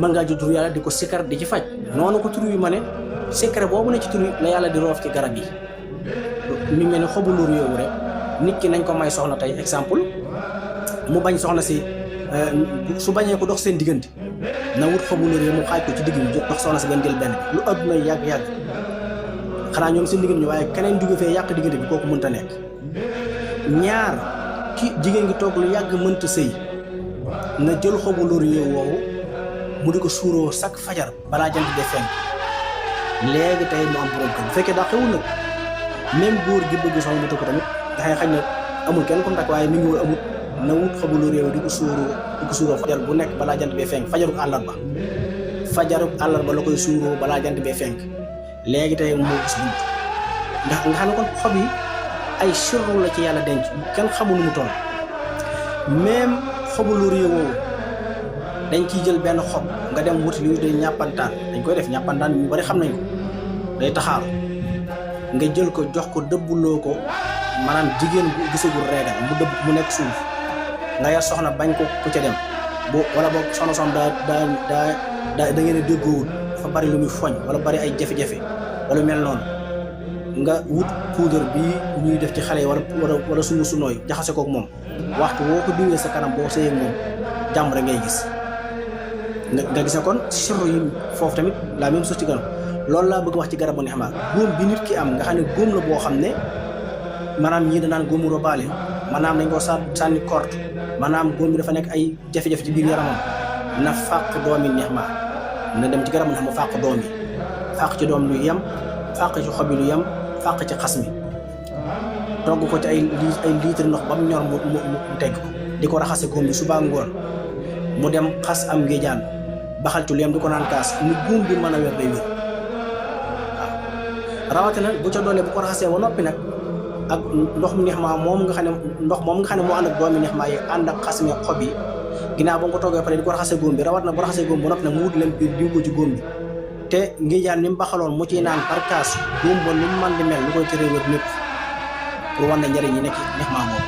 mën ngaa jël tur yàlla di ko sikkar di ci faj noonu ko tur wi ma ne secret boobu ne ci tur la yàlla di roof ci garab yi mi mel ne xobu lóor yooyu rek nit ki nañ ko may soxna tey exemple mu bañ soxna si su bañee ko dox seen diggante na wut xobu lóor yooyu mu xaaj ko ci digg bi dox soxna si ngeen jël benn bi lu adduna yàgg-yàgg xanaa ñoom seen diggante ñu waaye keneen jóge fee yàq diggante bi kooku mënta nekk ñaar ki jigéen ngi toog lu yàgg mënta sëy na jël xobu lóor yooyu woowu mu di ko suuroo chaque fajar balaa jant de fenk léegi tey mu am borom kër bu fekkee daa xewul nag même góor gi bëgg soxna mu tëkk tamit dafay xañ na amul kenn ku takk waaye mi ngi wër amut na wut xobu lóor yooyu di ko suuroo fajar bu nekk balaa jant bee fenk fajaruk àllarba la koy suuroo balaa jant bee fenk léegi tey moo gis bunt ndax nga xam ne kon xob yi ay sirru la ci yàlla denc kenn xamul nu mu toll même xobu lóor yooyu dañ ciy jël benn xob nga dem wuti li day ñàppantaan dañ koy def ñàppantaan ñu bari xam nañ ko day taxaaru nga jël ko jox ko dëbbuloo ko maanaam jigéen bu gisagul reegal mu dëbb mu nekk suuf nga yar soxna bañ ko ku ca dem bo wala boog soxna da ngeen a déggoowul dafa bari lu muy foñ wala bari ay jafe-jafe wala mel noonu nga wut poudre bii ñuy def ci xale yi wala sunu sunooy jaxase kook moom waxtu woo ko diwee sa kanam boo sëyee moom jàmm rek ngay gis nga gis ne kon sirru yi foofu tamit la même chose ci garab loolu laa bëgg wax ci garabu nexma góom bi nit ki am nga xam ne góom la boo xam ne maanaam ñii da naan góomu robaale maanaam dañ ko sànni kort maanaam góom bi dafa nekk ay jafe-jafe ci biir yaramam na fàq doomi nexma na dem ci garabu nexma fàq doom yi fàq ci doom lu yem fàq ci xob yi lu yem fàq ci xas mi togg ko ci ay litre ndox ba mu ñor mu tegg ko di ko raxase góom bi suba ngoon mu dem xas am ngéejaan baxal ci lu yem di ko naan kaas ni góom bi mën a wér day wér waaw rawatina bu ca doolee bu ko raxasee ba noppi nag ak ndox mi neex maa moom nga xam ne moo ànd ak doomi neex maa yi ànd ak xas mi xob yi ginnaaw ba nga ko toggee pare di ko raxasee góom bi rawat na bu raxasee góom ba noppi nag mu wut lem biir diw ko ci góom bi te ngéejaan ni mu baxaloon mu ciy naan par kaas góom ba lu mu mën di mel lu koy teree wér lépp pour wan na njëriñ yi nekk neex maa moom